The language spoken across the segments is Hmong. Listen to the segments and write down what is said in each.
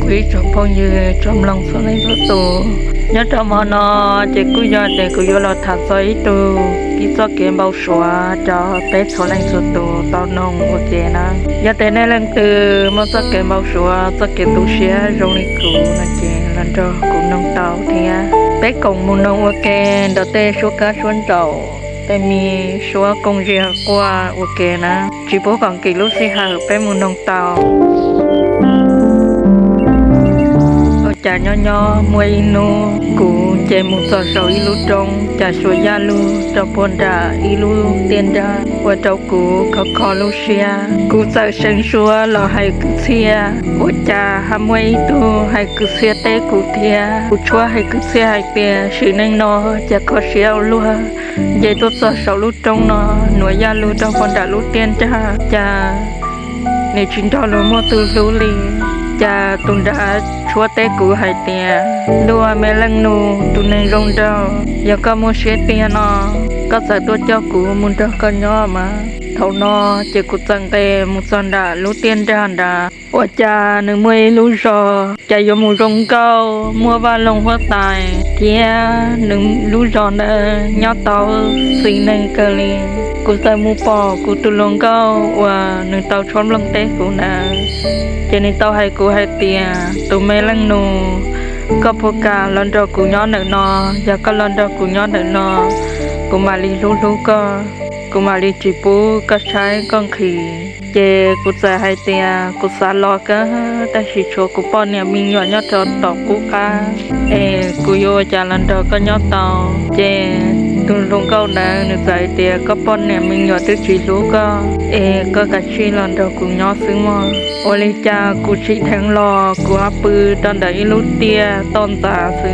Ib tsoom phooj ywg tsoom mloog txhua leej txhua tus, nyob rau hmo no ces kuj yog tias kuv yuav los tham txog ib tug tib txoj kev npau suav rau peb txhua leej txhua tus tau noog ua ke na. Yog tias nej leej twg muaj txoj kev npau suav, txoj kev tu siab zoo li kuv no ces los nrog kuv noog tau thiab. Peb koom mus noog ua ke nrog tej suab kab suab ntsaum, tej me suab kooj ziag quaj ua ke na. Tsis pub kom nkim lub sij hawm, peb mus noog tau. Ua cas nyob nyob muaj ib hnub kuv nce mus txog saum ib lub roob, cas suav yaj lug rau puag nram ib lub tiaj nrag, ua rau kuv khov kho lub siab. Kuv txawm seev suab los hais kwv txhiaj, ua cas ho muaj ib tug hais kwv txhiaj teb kuv thiab. Kuv tshuab hais kwv txhiaj hais tias sim neej no cas kho siab ua luaj, nce tuaj txog saum lub roob no, nuav yaj lug rau puag nram lub tiaj nrag, cas nws tsis nrog luag muaj tug hlub li. Cas tus nrad tshuab teb kuv hais tias, Ntuj, me leej nus, tus neeg zoo nraug, yog koj muaj siab tiag no, koj txawm tuaj coj kuv mus nrog koj nyob mas. Thaum no ces kuv txawm nqes mus txog nram lub tiaj nrag nrad, ua cas nws muaj ib lub zos, cas yuav mus zoo nkauj, muaj vaj loog huab tais thiab. Nws lub zos ntawd nyob tau xis neeg kawg li. Kuv txawm mus pom kuv tus hluas nkauj uas nws tau tshuab nplooj teb kuv ntawd, ces nws tau hais kuv hais tias, Tus me leej nus, koj puas kam los nrog kuv nyob ntawm no? Yog koj los nrog kuv nyob ntawm no, kuv mam li hlub hlub koj, kuv mam li tsis pub koj tshaib koj nqhis. Ces kuv txawm hais tias, Kuv xav los kawg, tab sis tshuav kuv poj niam me nyuam nyob rau tom qub qab, es kuv yuav ua cas los nrog koj nyob tau? Ces tus hluas nkauj ntawd nws txawm hais tias, Koj poj niam me nyuam twb tsis hlub koj, es koj kav tsij los nrog kuv nyob xwb mog. Ua li cas kuv tsim dheev los kuv ho pw rau ntawm ib lub tiaj toj ntxas xwb.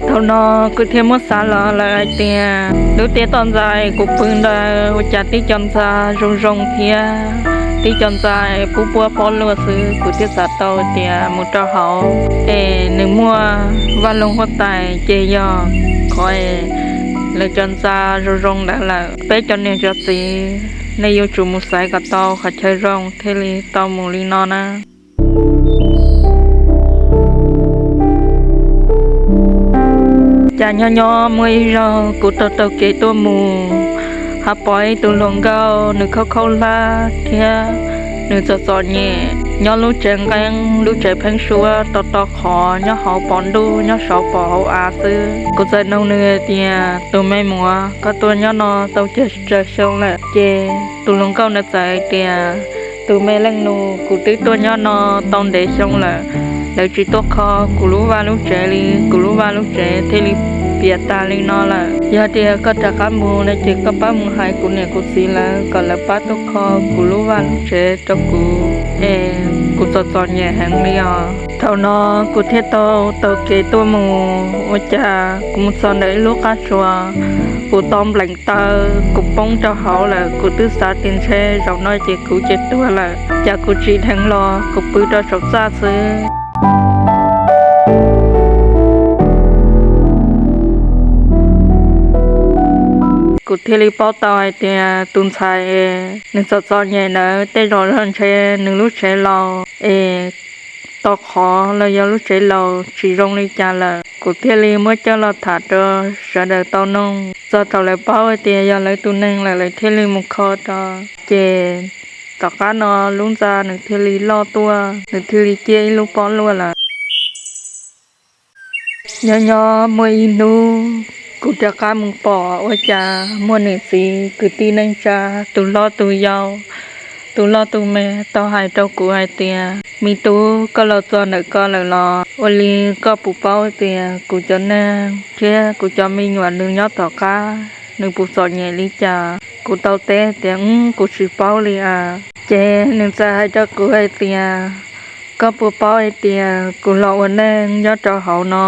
Thaum no kuv thiaj muab xav los lawm hais tias, lub tiaj toj ntxas kuv pw ntawd ua cas tib co ntxa zoo zoo thiab, tib co ntxa pub puab pob luaj xwb. Kuv thiaj xav tau tias mus rau hauv es nws muaj vaj loog huab tais, ces yog qhov lawv cov ntxa zoo zoo ntawd lawm. Peb cov niam cov txiv, nej yuav tsum mus xaiv kom tau qhov chaw zoo thiaj li tau mus li no na. Cas nyob nyob muaj ib zaug kuv taug taug kev tuaj mus, ho pom ib tug hluas nkauj, nws khaub khaub hlab thiab nws txom txom nyem nyob lub tsev nqeeb, lub tsev pheeb suab, to to qhov, nyob hauv pom ntuj, nyob saud pom hauv av xwb. Kuv txawm noog nws hais tias, Tus me muam, koj tuaj nyob no tau tsawg xyoo lawm? Ces tus hluas nkauj ntawd txawm hais tias, Tus me leej nus, kuv twb tuaj nyob no tau ntev xyoo lawm, lawv tsis tuaj kho kuv lub vaj lub tsev li, kuv lub vaj lub tsev thiaj li piam tas li no lawm. Yog tias koj rov qab mus no ces koj pab mus hais kuv niam kuv txiv lawv kom lawv pab tuaj kho kuv lub vaj lub tsev rau kuv, es kuv txom txom nyem heev li os. Thaum no kuv thiaj tau taug kev tuaj mus, ua cas kuv mus txog ntawm ib lub qab tsuas, kuv tau npleem taw, kuv poob rau hauv lawm. Kuv twb xav tias ntshe zaum no ces kuv ces tuag lawm, cas kuv tsim dheev los kuv pw rau saum txaj xwb. Kuv thiaj li paub tau hais tias tus ntxhais nws txom txom nyem ntawd tej zaum ntshe nws lub tsev laus es to qhov los yog lub tsev laus tsis zoo li cas lawm. Kuv thiaj li muab coj los tham rau sawv daws tau noog, txog thaum lawv paub hais tias yog lawv tus neeg lawm lawv thiaj li mus kho rau. Ces tom qab no lub ntxa nws thiaj li loj tuaj, nws thiaj li ciaj ib lub pob luaj lawm. Nyob nyob muaj ib hnub kuv rov qab mus pom ua cas muaj niam txiv kwv tij neej tsa, tus hlob tus yau, tus loj tus me tau hais rau kuv hais tias, Me tub, koj los txog ntawm ko lawm los? Ua li koj puas paub tias kuv cov neeg thiab kuv cov me nyuam nws nyob tom qab nws puas txom nyem li cas? Kuv tau teb tias, Kuv tsis paub li as. Ces nws txawm hais rau kuv hais tias, Koj puas paub hais tias kuv los ua neej nyob rau hauv no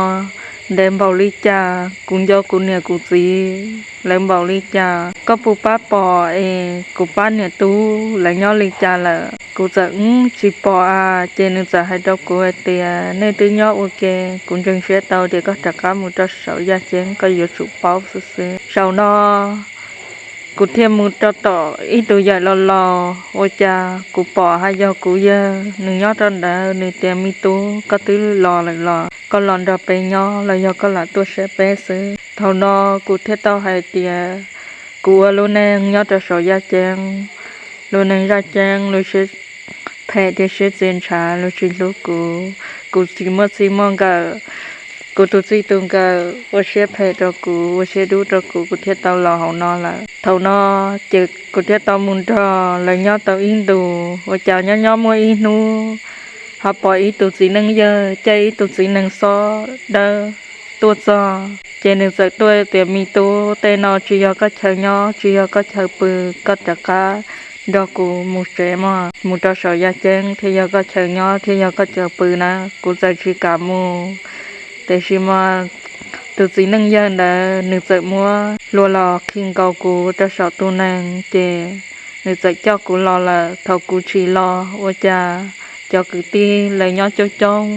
ntev npaum li cas? Kuv nco kuv niam kuv txiv lawv npaum li cas? Koj puas pab pom es kuv pab niam tub lawv nyob li cas lawm? Kuv txawm, Tsis pom as. Ces nws txawm hais rau kuv hais tias, Nej twb nyob ua ke, kuv ntseeg siab tau tias koj rov qab mus rau saum yaj ceeb koj yuav tsum paub xwb xwb. Zaum no kuv Kuv thiaj mus rau tom ib tug yawm laus laus, ua cas kuv pom hais yog kuv yawg, nws nyob rau ntawd, nws tias, Me tub, koj twb los lawm los? Koj los nrog peb nyob los yog koj lam tuaj saib peb xwb? Thaum no kuv thiaj tau hais tias, Kuv ua lub neej nyob rau saum yaj ceeb, lub neej yaj ceeb, lub siab phem thiab siab txias ntshav, lub tsis hlub kuv, kuv tsis muaj txij muaj nkawm, kuv tus txij tus nkawm ua siab phem rau kuv, ua siab dub rau kuv, kuv thiaj tau los hauv no lawm. Thaum no ces kuv thiaj tau mus nrog lawv nyob tau ib ntus, ua cas nyob nyob muaj ib hnub ho pom ib tug txiv neej yawg caij ib tug txiv neej xob dawb tuaj txog. Ces nws txawm tuaj tias, Me tub, tej no tsis yog koj chaw nyob, tsis yog koj chaw pw, koj rov qab nrog kuv mus tsev mog, mus rau saum yaj ceeb thiaj yog koj chaw nyob thiab yog koj chaw pw na. Kuv txawm tsis kam mus, tiam sis mas tus txiv neej yawg ntawd nws txawm muab hlua los khi nkaus kuv rau saum tus nees, ces nws txawm coj kuv los lawm. Thaum kuv tsim los ua cas cov kwv tij lawv nyob coob coob,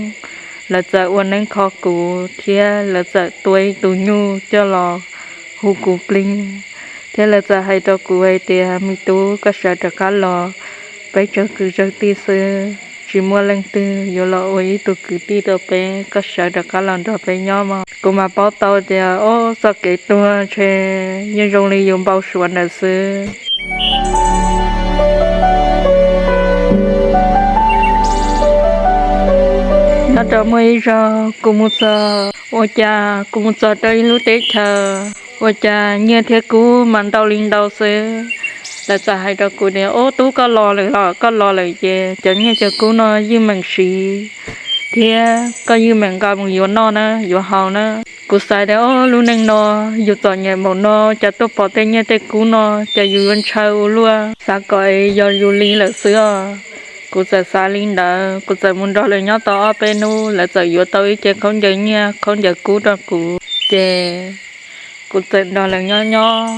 lawv txawm ua neeb kho kuv thiab lawv txawm tua ib tug nyuj coj los hu kuv plig, thiab lawv txawm hais rau kuv hais tias, Me tub, koj sawv rov qab los, peb tsawg kwv tsawg tij xwb, tsis muaj leej twg yuav los ua ib tug kwv tij rau peb, koj sawv rov qab los nrog peb nyob mog. Kuv mas paub tau tias, ob, txoj kev tuag ntshe yeej zoo li yus npau suav ntawd xwb. Nyob rau muaj ib zaug kuv mus txog, ua cas kuv mus txog rau ib lub teb chaws, ua cas nyiaj thiab kub mas ntau li ntau xwb. Lawv txawm hais rau kuv tias, Ob, tub, koj los lawm los, koj los lawm ces cov nyiaj cov kub no ywj meem siv thiab koj ywj meem nqa mus yuav noj na, yuav haus na. Kuv xav tias, Ob, lub neej no yus txom nyem npaum no, cas tuaj pom tej nyiaj tej kub no ces yus yuav ntshaw ua luaj, xav kom yog yus li lawm xwb os. Kuv txawm xav li ntawd, kuv txawm mus nrog lawv nyob tau ob peb hnub, lawv txawm yuav tau ib ce khaub ncaws nyiaj khaub ncaws kub rau kuv, ces kuv txawm nrog lawv nyob nyob,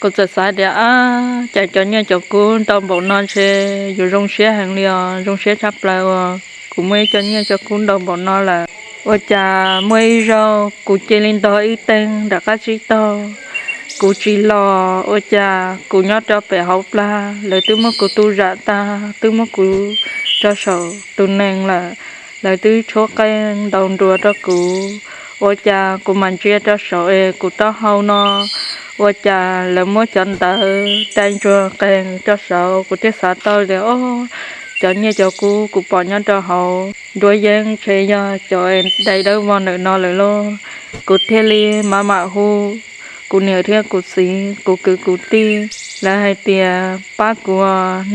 kuv txawm xav tias, Ab, cas cov nyiaj cov kub ntau npaum no ntshe yus zoo siab heev li os, zoo siab tshaj plaws uas kuv muaj ib co nyiaj co kub ntau npaum no lawm. Ua cas muaj ib zaug kuv cia li ntog ib teeg nram qab tsib taug, kuv tsis los, ua cas kuv nyob rau pem hauv plag, lawv twb muab kuv tu zam tag, twb muab kuv rau saum tus nees lawm, lawv twb tshuab qeej ntaus nruas rau kuv, ua cas kuv mam ntsia rau saum es kuv taub hau no, ua cas lawv muab cov ntawv dai ntsuag qees rau saud, kuv thiaj xav tau tias, Ob, cov nyiaj cov kub kuv pom nyob rau hauv nruab yeeb ntshe yog cov dai dawb vog ntawm no lawm lauj. Kuv thiaj li mam mam hu kuv niam thiab kuv txiv, kuv kwv kuv tij, lawv hais tias, Pab kuv,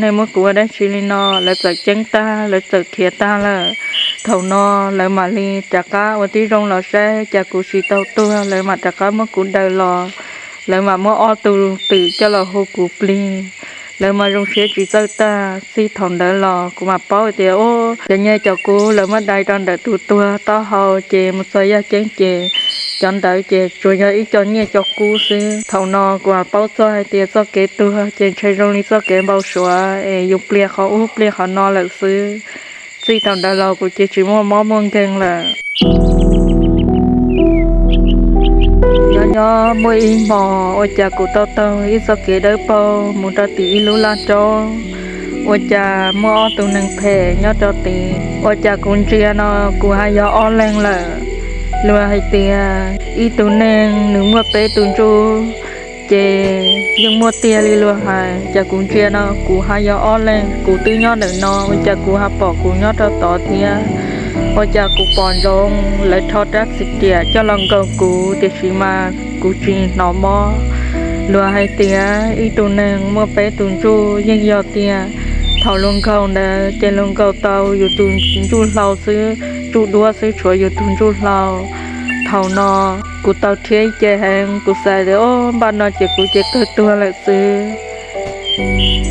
nej muab kuv ua dab tsi li no? Lawv txawm ceeb tag, lawv txawm khiav tag lawm. Thaum no lawv mam li rov qab ua tib zoo los saib cas kuv tsis tau tuag, lawv mam rov qab muab kuv daws los, lawv mam muab ob tug twm coj los hu kuv plig, lawv mas zoo siab tsis txawj tag. Txij thaum ntawd los kuv mam paub tias, Ob, cov nyiaj cov kub lawv muab dai rau ntawm tus tuag taub hau, ces mus txog yaj ceeb ces cov ntawd ces tsuas yog ib co nyiaj co kub xwb. Thaum no kuv mam paub txog hais tias txoj kev tuag ces ntshe zoo li txoj kev npau suav es yus pliag qhov ub pliag qhov no lawm xwb. Txij thaum ntawd los kuv ces tsis muaj mob muaj nkeeg lawm. Nyob nyob muaj ib hmo, ua cas kuv tau taug ib txoj kev dawb paug mus rau tim ib lub laj roob, ua cas muaj ob tug neeg phem nyob rau tid. Ua cas kuv ntsia no kuv haj yog ob leeg lawm. Luag hais tias ib tug neeg nws muaj peb tus ntsuj, ces yeej muaj tiag li luag hais. Cas kuv ntsia no kuv haj yog ob leeg, kuv twb nyob ntawm no, ua cas kuv ho pom kuv nyob rau tod thiab? Ua cas kuv pom ntsoov lawv rho rab txim riam coj los nkaug kuv, tiam sis mas kuv tsis hnov mob. Luag hais tias ib tug neeg muaj peb tus ntsuj yeej yog tiag. Thaum luag nkaug ntawd ces luag nkaug tau yus tus ntsuj hlau xwb, ntsuj duab xwb, tshuav yus tus ntsuj hlau. Thaum no kuv tau rhiab ib ce heev, kuv xav tias, Ob, npaj no ces kuv ces kawg tuag lawm xwb.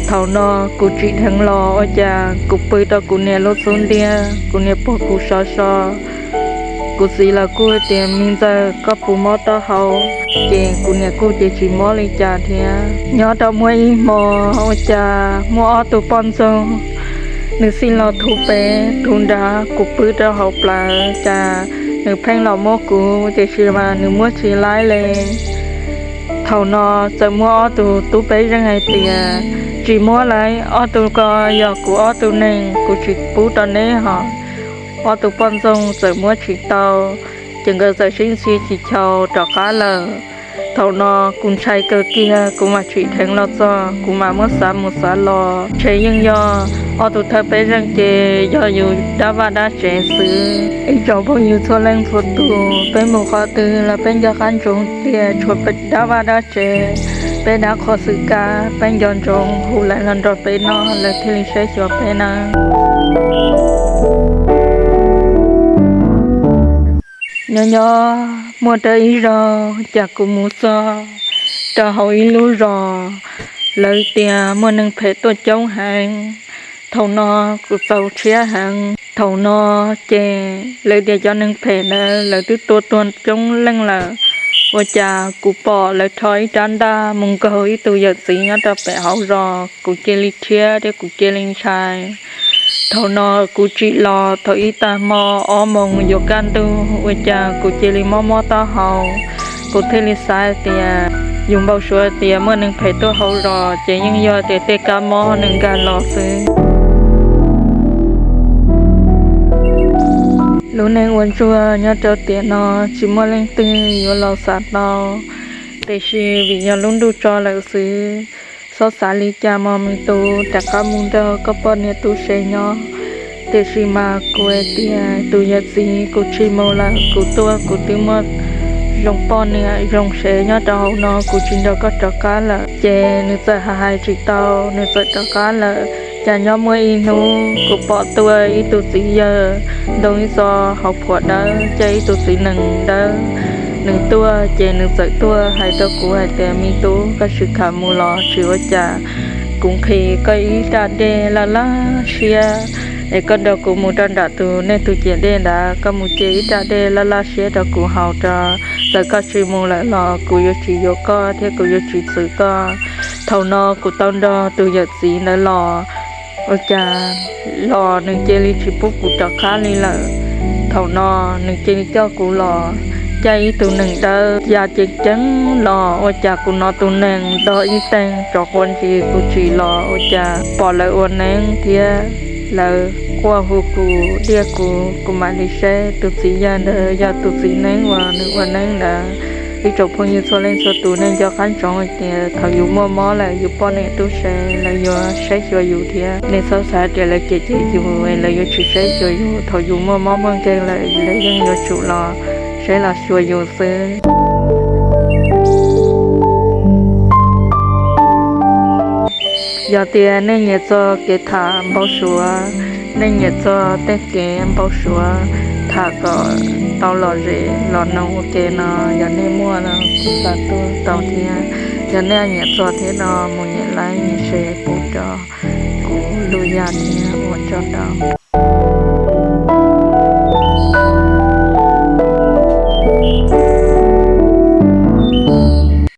Thaum no kuv tsim dheev los ua cas kuv pw rau kuv niam lub xub ntiag, kuv niam puag kuv so so. Kuv txiv los kuj tias, Me ntxawg, koj puas mob taub hau? Ces kuv niam kuj tias tsis mob li cas thiab. Nyob rau muaj ib hmo, ua cas muaj ob tug poj ntxoog, nws xij los thuv pem thuv nrad, kuv pw rau hauv plawv, cas nws pheej los muab kuv, tiam sis mas nws muab tsis laib li. Thaum no txawm muaj ob tug tub peb zeej hais tias, tsis muab lawm, ob tug ko yog kuv ob tug neeg, kuv tsis pub rau neb hos. Ob tug poj ntxoog txawm muab tsis tau, ces nkawd txawm sib ntxhi tsis chau rov qab lawm. Thaum no kuv ntshai kawg kiag, kuv mam tsim dheev los txog, kuv mam muab xav mus xav los, ntshe yeej yog ob tug thawj peb zeej ces yog yus dab vaj dab tsev xwb. Ib tsoom phooj ywg txhua leej txhua tus, peb mus qhov twg los peb nco qab ntsoov tias tshuav dab vaj dab tsev, peb dab qhua xwm kab, peb nco ntsoov hu lawv los nrog peb noj, lawv thiaj li saib xyuas peb nawb. Nyob nyob muaj rau ib zaug, cas kuv mus txog rau hauv ib lub zos, lawv tias muaj neeg phem tuaj coob heev. Thaum no kuv txaus siab heev. Thaum no ces lawv tias cov neeg phem ntawd lawv twb tua tuag coob leej lawm. Ua cas kuv pom lawv rho ib rab ntaj mus nkaug ib tug yawm txiv nyob rau pem hauv zos, kuv cia li rhiab thiab kuv cia li ntshai. Thaum no kuv tsim los thaum ib tag hmo ob moos yuav kaj ntug, ua cas kuv cia li mob mob taub hau. Kuv thiaj li xav tias, yus npau suav tias muaj neeg phem tuaj hauv zos ces yeej yog tias tej kab mob nws nkag los xwb. Lub neej ua ntsuag nyob rau tiam no tsis muaj leej twg yuav los xav tau, tiam sis vim yog lub ntuj tso lawm xwb. Txhob xav li cas mog me tub, rov qab mus nrog koj poj niam tub se nyob. Tiam sis mas kuv hais tias tus yawm txiv kuv tsis mus lawm, kuv tuaj kuv twb muaj zoo poj niam zoo sev nyob rau hauv no, kuv tsis nrog koj rov qab lawm. Ces nws txawm hais hais tsis tau, nws txawm rov qab lawm. Cas nyob muaj ib hnub kuv pom tuaj ib tug txiv yawg ntoo ib txo hauv phuam dawb, caij ib tug txiv nees dawb. Nws tuaj ces nws txawm tuaj hais rau kuv hais tias, me tub, koj tsis kam mus los tsis ua cas, kuv nqhis koj ib raj dej laj laj siab, es koj nrog kuv mus rau nram tus nej tus ciam dej ntawd, koj mus ce ib raj dej laj laj siab rau kuv haus tso. Txawm koj tsis mus lawm los kuv yuav tsis yuav koj thiab kuv yuav tsis txwv koj. Thaum no kuv tau nrog tus yawm txiv ntawd los, ua cas los nws cia li tsis pub kuv rov qab li lawm. Thaum no nws cia li coj kuv los, caij ib tug nees dawb ya ceev ceev los, ua cas kuv hnov tus nees do ib teeg tsov quav ntsis, kuv tsim los ua cas pom lawv ua neeb thiab lawv quaj hu kuv diaj kuv, kuv mam li saib tus txiv yawg ntawd yog tus txiv neeb uas nws ua neeb ntawd. Ib tsoom phooj ywg txhua leej txhua tus, nej nco qab ntsoov hais tias thaum yus muaj mob lawm yus poj niam tub se lawv yuav saib xyuas yus thiab. Nej txhob xav tias lawv cem cem yus, lawv yuav tsis saib xyuas yus. Thaum yus muaj mob muaj nkeeg lawm lawv yeej yuav tsum los saib los xyuas yus xwb. Yog tias nej nyiam txog kev tham npau suav, nej nyiam txog tej kev npau suav tham kom tau lom zem los mloog ua ke no, yog nej muaj no kuv xa tuaj tau thiab. Yog nej nyiam txog thiab no mus nyem like nyem share pub rau kuv lub yaj thiab, ua tsaug ntau.